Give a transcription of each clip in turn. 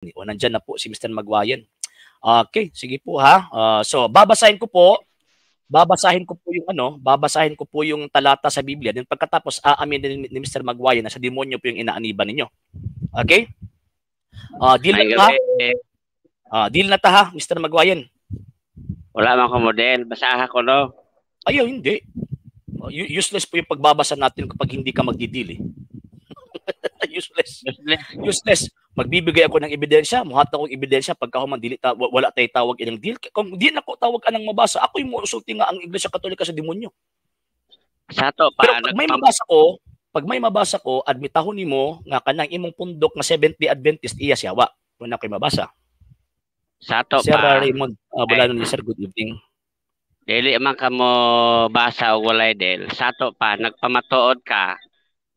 O, nandyan na po si Mr. Magwayan. Okay, sige po ha. So, babasahin ko po yung ano, babasahin ko po yung talata sa Biblia. Then pagkatapos, aamin ni Mr. Magwayan na sa demonyo po yung inaaniban ninyo. Okay? Deal na ta. Deal na ta ha, Mr. Magwayan. Wala man ko model, basaha ko no. Ayaw, hindi. Useless po yung pagbabasa natin kapag hindi ka magdi-deal eh. Useless. Useless. Useless. Magbibigay ako ng ebidensya, muhatag akong ebidensya pagka human dili ta, wala tay tawag ilang deal. Kung di na ko tawag anang mabasa, ako yung musulti nga ang Iglesia Katolika sa demonyo. Sa to pa. Pero pag may mabasa ko, admitahon nimo nga kanang imong pundok nga Seventh-day Adventist iya siyawa. Kung ako'y mabasa. Sa to Sir pa. Raymond, Bulano ni sir, good evening. Dili man ka mo basa og walay deal. Sa to pa nagpamatuod ka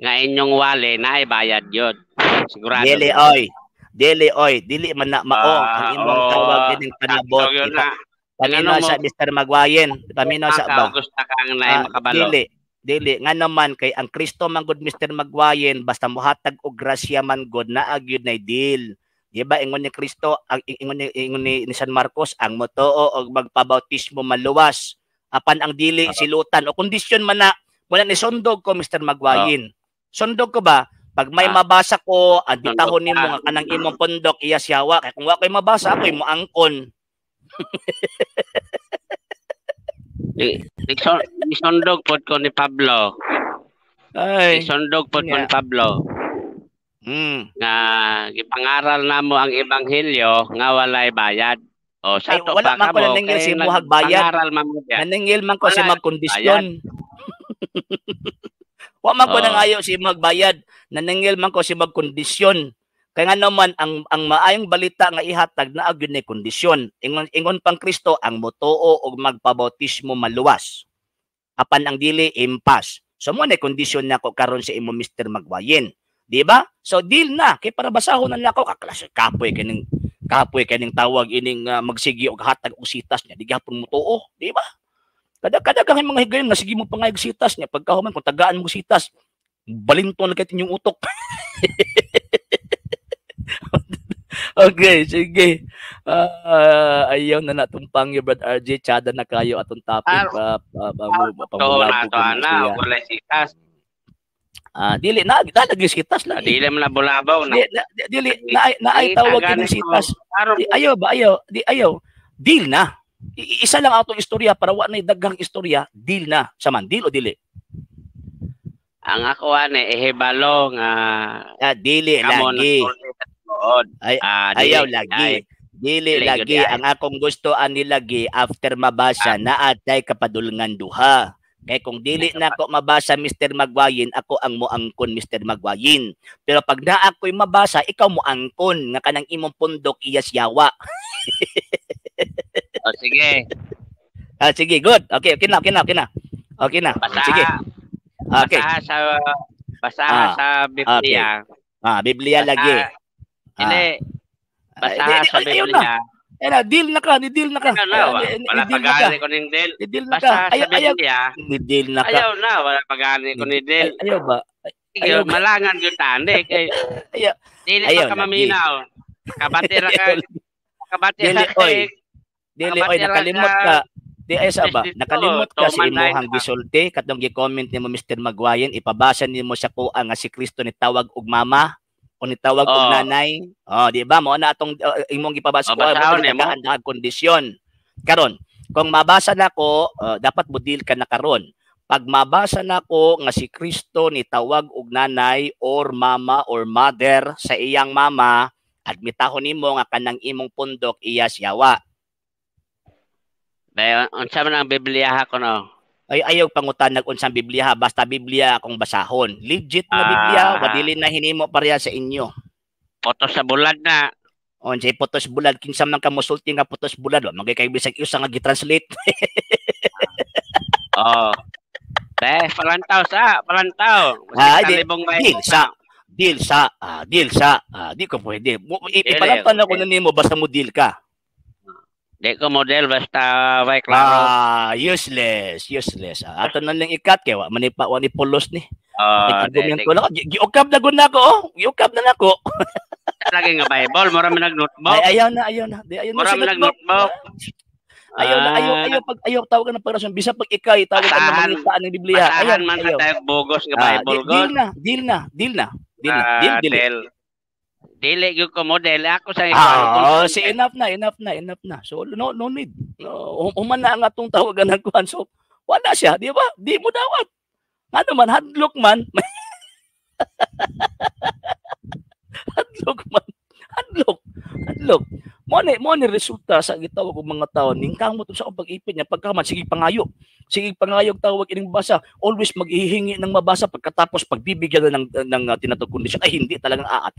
nga inyong wale na ay bayad yun. Sigurado. Dili oy. Dili oy, dili man na mao ang imong tawag ining panabot. Paminaw sa Mr. Magwayen, paminaw sa ba? Gusto ka ang naay makabalo. Dili. Dili nga naman kay ang Kristo man gud, Mr. Magwayen, basta mohatag og grasya man gud, naa gyud nay deal. Di ba ingon ni Kristo, ang ingon ni San Marcos, ang motoo og magpabautismo maluwas. Apan ang dili silutan o kondisyon man na wala ni sundog ko, Mr. Magwayen. Sundog ko ba? Pag may mabasa ko, admitahon nimo nga kanang imong pundok iya siyawa. Kay kung wa ko'y mabasa, ako'y moangkon. Nisundog pod ko ni Pablo. Ay. Nisundog pod ko ni Pablo. Nga gipangaral namo ang ebanghelyo nga walay bayad. O sa Ay, to wala pa man ko kamo, naningil kay si muhag bayad. Nagpangaral man mo diyan. Naningil man ko si Wala magkondisyon. Wa man ko Oo. nangayo si magbayad, naningil man ko si magkondisyon. Kaya nga naman ang maayong balita nga ihatag naa gyud ni kondisyon. Ingon pang Kristo, ang motoo og magpabautismo maluwas. Apan ang dili impas. So mo na kondisyon nako karon sa imo, Mr. Magwayen. Di ba? So deal na kay para basahon na nako kaklase kapoy kining tawag ining magsigi og hatag og sitas niya di gihapon motuo, di ba? Kada kang mga higayon nga sige mo pangayog sitas niya pagkahuman kung tagaan mo sitas balinton na kay inyong utok. Okay, sige. Ayaw na natong pangyo, Brad RJ, tsada na kayo atong topic pa pa pa, pa, To na pamulabog to ko na ana siya. Walay sitas. Dili na lalagi sitas lang. Dili man na bulabaw na. Di, na, dili na naay tawag Gani ining sitas. Aron Di, ayaw ba ayaw, di ayaw. Deal na. Isa lang atong istorya para wa nay daghang istorya, deal na. Sa man deal o dili? Ang ako ani ihibalo nga Dili kamo lagi. nagsulti sa tinuod. Ay, Dili, ayaw lagi. Ay, Dili dili lagi gyud ay. Ang akong gusto ani lagi after mabasa naa tay kapadulngan duha. Kay kung dili na ako mabasa, Mr. Magwayin, ako ang moangkon, Mr. Magwayin. Pero pag naa ako'y mabasa, ikaw moangkon nga kanang imong pundok iyas yawa. O sige. Sige, good. Okay, okay na, okay na, okay na. Okay na. Basa. Sige. Okay. Basa sa Biblia. Biblia Basa. lagi. Dili. Basa sa Ayaw na. Biblia. Ay na, deal na ka, ni deal na ka. Ayaw na, Ay, wala ni deal pa na ka. gani ko ning deal. Ni deal na Basa ka. sa Ayaw, ayaw. Biblia. Ni deal na ka. Ayaw na, wala pa gani ko ni deal. Ay, ayaw ba? Sige, Ayaw. malangan gyud tani kay Ayaw. dili Ayaw pa ka lagi. maminaw. Kabati ra ka. Ayaw. Kabati ra Dili, kay oy. Dili, oy, Kabati ra nakalimot ka. ka. Di ay sa ba, Dito, nakalimot ka sa tuman imuhang na. gisulti katong gi-comment nimo, Mr. Magwayen, ipabasa nimo sa kuha nga si Kristo ni tawag og mama o ni tawag og nanay. Oh, di ba? Mao na atong imong gipabasa Oh, ko, mo basahon nimo. tagaan dahag kondisyon. Karon, kung mabasa nako, dapat budil ka na karon. Pag mabasa nako nga si Kristo ni tawag og nanay or mama or mother sa iyang mama, admitahon nimo nga kanang imong pundok iya siyawa. Bayo, unsa man ang Biblia ha kuno? Ay, ayaw pangutan nag unsang Biblia ha, basta Biblia akong basahon. Legit na Biblia, wadili na hinimo pareha sa inyo. Putos sa bulad na. Unsay putos bulad, kinsa man ka mosulti nga putos bulad, wa man kay bisag usa nga gi-translate. Oh. Be, palantaw sa, palantaw. Di, Talibong may deal sa, deal sa, deal sa, di ko pwede. Dili, Ipalantaw na ko okay. na nimo basta mo deal ka. Di ko model basta way klaro. Useless, useless. Ato na lang ikat kay wa man ni pa wa ni pulos ni. Oh, Argumento di, lang. Giukab na gud nako, oh. Giukab na nako. Lagi nga Bible, mura man nag notebook. Ay, ayaw na, ayaw na. Di, ayaw na Mura sa man nag notebook. notebook. Ayaw na, ayaw, Ah. ayaw, pag, ayaw tawag ng pagrason. Bisa pag ikay, tawag ka ng mangita ng Biblia. Ayaw, Basahan man ayaw. ka tayo bugos nga Ah, Bible deal god. Na, deal na, deal na, deal na, deal, Ah, deal. Del. Dili gyud ko model ako sa Ah, si enough na, enough na, enough na. So no, no need. No, human na ang atong tawagan ng kuan. So wala siya, di ba? Di mo dawat. Ano man, hadlok man. Hadlok man. Hadlok. Hadlok. Mo ni resulta sa gitawag og mga tao ningkamot sa akong pag-ipit niya pagkaman sige pangayo. Sige pangayo tawag ining basa. Always maghihingi ng mabasa, pagkatapos pagbibigyan na ng tinatawag kondisyon ay hindi talagang aat.